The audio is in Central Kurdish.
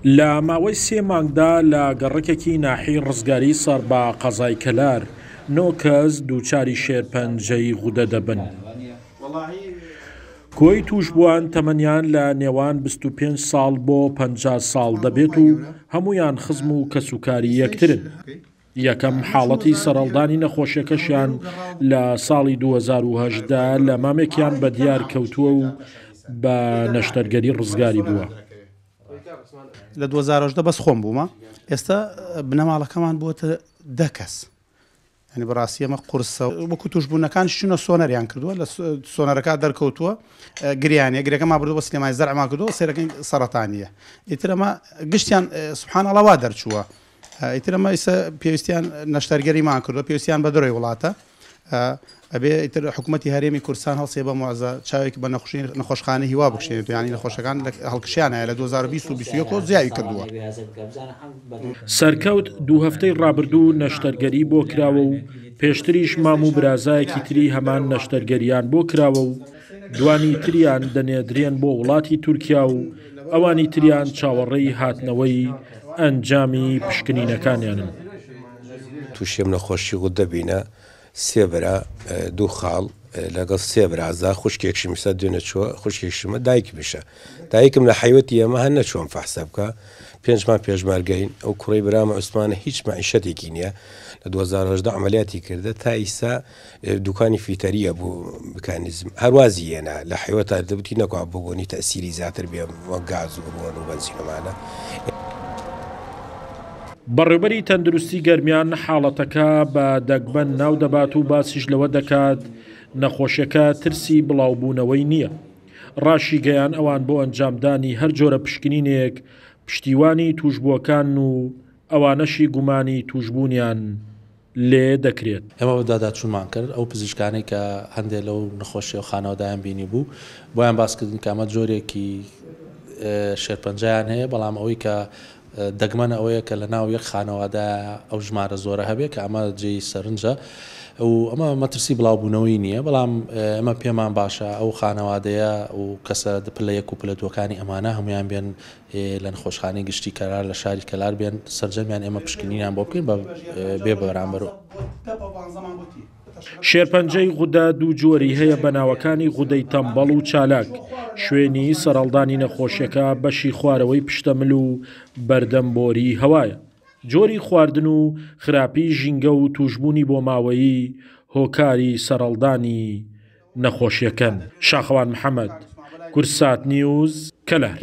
لە ماوەی سێ مانگدا لە گەڕەکێکی ناحیەی ڕزگاری سەر بە قەزای کەلار، نۆ کەس دووچاری شێرپەنجەی غودە دەبن. کۆی تووشبووان تەمەنیان لە نێوان 25 ساڵ بۆ 50 ساڵ دەبێت و هەموویان خزم و کەسوکاری یەکترن. یەکەم حاڵەتی سەرهەڵدانی نەخۆشیەکەشیان لە ساڵی 2018 لە مامێکیان بەدیار کەوتووە و بە نەشتەرگەری ڕزگاری بووە. لە 2018 بەس خۆم بوومە، ئێستا بنەماڵەکەمان بووەتە 10 کەس. یانی بەڕاستی ئەمە قورسە. وەکو تووشبوونەکان چونە سۆنەریان کردووە، لە سۆنەرەکە دەرکەوتووە گریانە، گرەکەمان بردووە بۆ سلێمانی، زەرعمان کردووە، سێرەکەی سەرەتانیە. ئیتر ئەمە گشتیان سبحان الله وا دەرچووە. ئیتر ئەمە ئیسە پێویستیان نەشتەرگەریمان کردووە، پێویستیان بە دەرەوەی وڵاتە. ئەبێ ئیتر حکوومەتی هەرێمی کوردستان هەڵسێ بە موعزە، چاوێک بە نەخۆشخانەی هیوا بکشێنێت، یانی نەخۆشەکان هەڵکشیان هەیە لە 2020 و 21 و زیاوی کردووە. سەرکەوت دوو هەفتەی ڕابردوو نەشتەرگەری بۆ کراوە و پێشتریش مام و برازایەکی تری هەمان نەشتەرگەریان بۆ کراوە و دوانی تریان دەنێدرێن بۆ وڵاتی تورکیا و ئەوانی تریان چاوەڕێی هاتنەوەی ئەنجامی پشکنینەکانیانن. تووشی ئەم نەخۆشی غودە بینە، سێ برا دوو خاڵ لەگەڵ سێ برازا خوشکێکشم ئیستا دوێنێ چووە خوشکێکشمە دایکمیشە دایکم لە حەیوەتی ئێمە هەر نەچووە ئەم فەحسە بکا پێنجمان پێشمەرگەین ئەو کوڕەی برامە عوسمانە هیچ مەعیشەتێکی نییە لە 2018 عملیاتی کردە تا ئیستا دوکانی فیتەریە بوو مکانیزم هەروازی هێنا لە حەیوەتا دەبتی نەکوا بۆ بۆنی تەسیری زیاتر بێ وەک گاز و ڕۆن و بەنزینەمانە. بەڕێوبەری تەندروستی گەرمیان حاڵەتەکە بە دەگمەن ناودەبات و باسیش لەوە دەکات، نەخۆشیەکە ترسی بڵاوبوونەوەی نییە. ڕاشیگەیان ئەوان بۆ ئەنجامدانی هەر جۆرە پشکنینێک پشتیوانی تووشبووەکانن و ئەوانەشی گومانی تووشبوونیان لێ دەکرێت. ئێمە بەدواداچوونمان کرد، ئەو پزیشکانەی کە هەندێک لەو نەخۆشیە و خانەوادەیان بینیبوو، بۆیان باس کردین کە ئەمە جۆرێکی شێرپەنجەیان هەیە، بەڵام ئەوەی کە دەگمەنە ئەوەیە کە لەناو یەک خانەوادە ئەو ژمارە زۆرە هەبێ کە ئەمە جێی سەرنجە و ئەمە مەترسی بڵاوبوونەوەی نییە، بەڵام ئێمە پێمان باشە ئەو خانەوادەیە و کەسە پلە یەک و پلە دووەکانی ئەمانە هەمویان بێن لە نەخۆشخانەی گشتی کەلار لە شاری کەلار بێن سەرجەمیان ئێمە پشکنینیان بۆ بکەین بە بێ بەرامبەر. شێرپەنجەی غودە دوو جۆری هەیە بە ناوەکانی غودەی تەمبەڵ و چالاک، شوێنی سەرهەڵدانی نەخۆشیەکە بەشی خوارەوەی پشتەمل و بەردەم بۆری هەوایە. جۆری خواردن و خراپی ژینگە و توشبوونی بۆماوەیی هۆکاری سەرهەڵدانی نەخۆشیەکەن. شاخەوان محەمەد، کوردسات نیوز، کەلار.